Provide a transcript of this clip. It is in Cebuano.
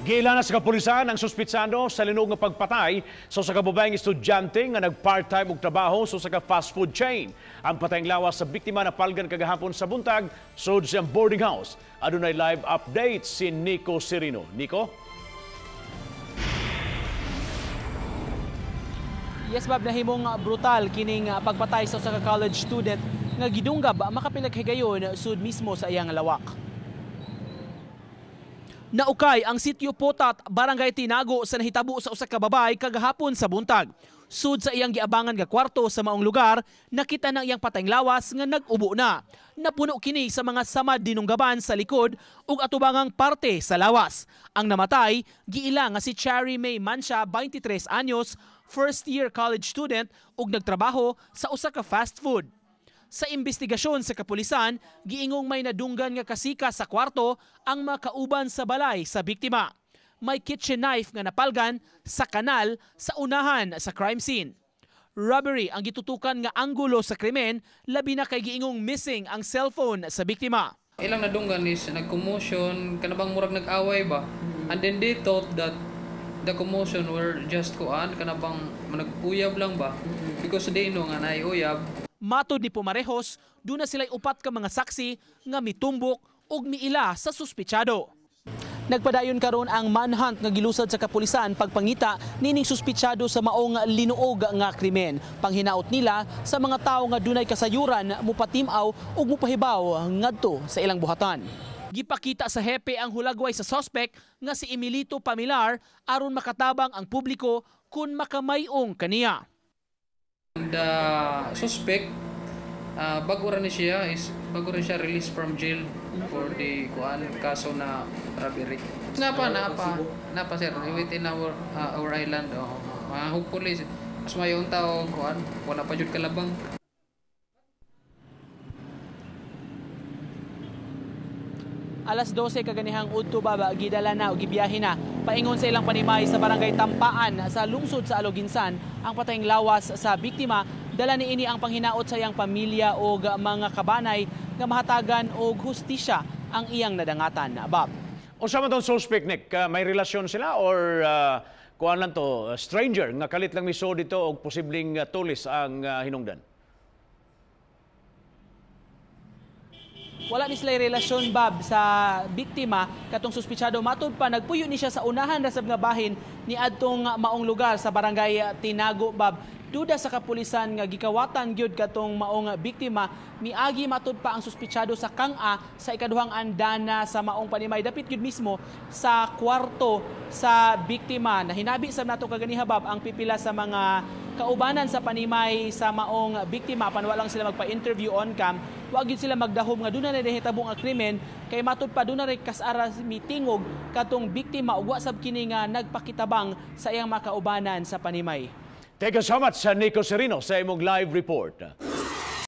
Giila na sa kapulisan ang suspitsado sa linog nga pagpatay sa usa ka babaeng estudyante nga nag-part-time og trabaho sa usa ka fast food chain. Ang patayng lawas sa biktima napalgan kagahapon sa buntag sud sa boarding house. Adunay live update si Nico Serino. Nico? Yes, Bob, nahimong brutal kining pagpatay sa usa ka college student nga gidunggab makapilag higayon sud mismo sa iyang lawak. Naukay ang sitio Potat, Barangay Tinago sa nahitabo sa usa ka babay kagahapon sa buntag. Sud sa iyang giabangan nga kwarto sa maong lugar, nakita na iyang patayng lawas nga nag-ubo na. Napuno kini sa mga samad dinunggaban sa likod ug atubangang parte sa lawas. Ang namatay, giila nga si Cherry May Mancia, 23 anyos, first year college student ug nagtrabaho sa usa ka fast food. Sa investigasyon sa kapulisan, giingong may nadunggan nga kasika sa kwarto ang makauban sa balay sa biktima. May kitchen knife nga napalgan sa kanal sa unahan sa crime scene. Robbery ang gitutukan nga anggulo sa krimen, labi na kay giingong missing ang cellphone sa biktima. Ilang nadunggan is nag-commotion, kanabang murag nag-away ba? And then they thought that the commotion were just kuan, kanabang nag-uyab lang ba? Because they know nga naay uyab. Matod ni Pumarejos, doon na sila'y upat ka mga saksi nga mitumbok ug miila sa suspitsado. Nagpadayon karon ang manhunt nga gilusad sa kapulisan pagpangita nining suspitsado sa maong linuog nga krimen. Panghinaot nila sa mga tawo nga dunay kasayuran mupatim-aw ug mupahibaw ngadto sa ilang buhatan. Gipakita sa hepe ang hulagway sa suspect nga si Emilito Pamilar aron makatabang ang publiko kun makamayong kaniya. The suspect, bago ra ni siya is bago ra siya released from jail for the kuan kaso na robbery. Napa sir within our island. Oh, hopefully mas mayong tao kuan wala pa jud kalabang. Alas 12 kaganihang udto baba gidala na o gibiyahe na paingon sa ilang panimay sa barangay Tampaan sa lungsod sa Aloguinsan ang patayng lawas sa biktima. Dala niini ang panghinaot sa iyang pamilya o mga kabanay nga mahatagan og hustisya ang iyang nadangatan. Bob. Unsa man tong suspect, Nick? May relasyon sila or kuan lang to, stranger nga kalit lang miso dito og posibleng tulis ang hinungdan? Wala ni sila relasyon, Bob, sa biktima katong suspitsado. Matod pa nagpuyo ni siya sa unahan ra sab nga bahin ni adtong maong lugar sa barangay Tinago, Bob. Duda sa kapulisan nga gikawatan gyud katong maong biktima. Miagi matod pa ang suspitsado sa kang-a sa ikaduhang andana sa maong panimay, dapit gyud mismo sa kwarto sa biktima. Nahinabi sa nato kaganiha, Bob, ang pipila sa mga kaubanan sa panimay sa maong biktima apan wa lang sila magpa-interview on cam. Wa gyud sila magdahom nga duna na nahitabo ang krimen kay matud pa duna ray kasara mitingog katong biktima ug wa sab kini nga nagpakitabang sa iyang makaubanan sa panimay. Thank you so much, Nico Serino, sa imong live report.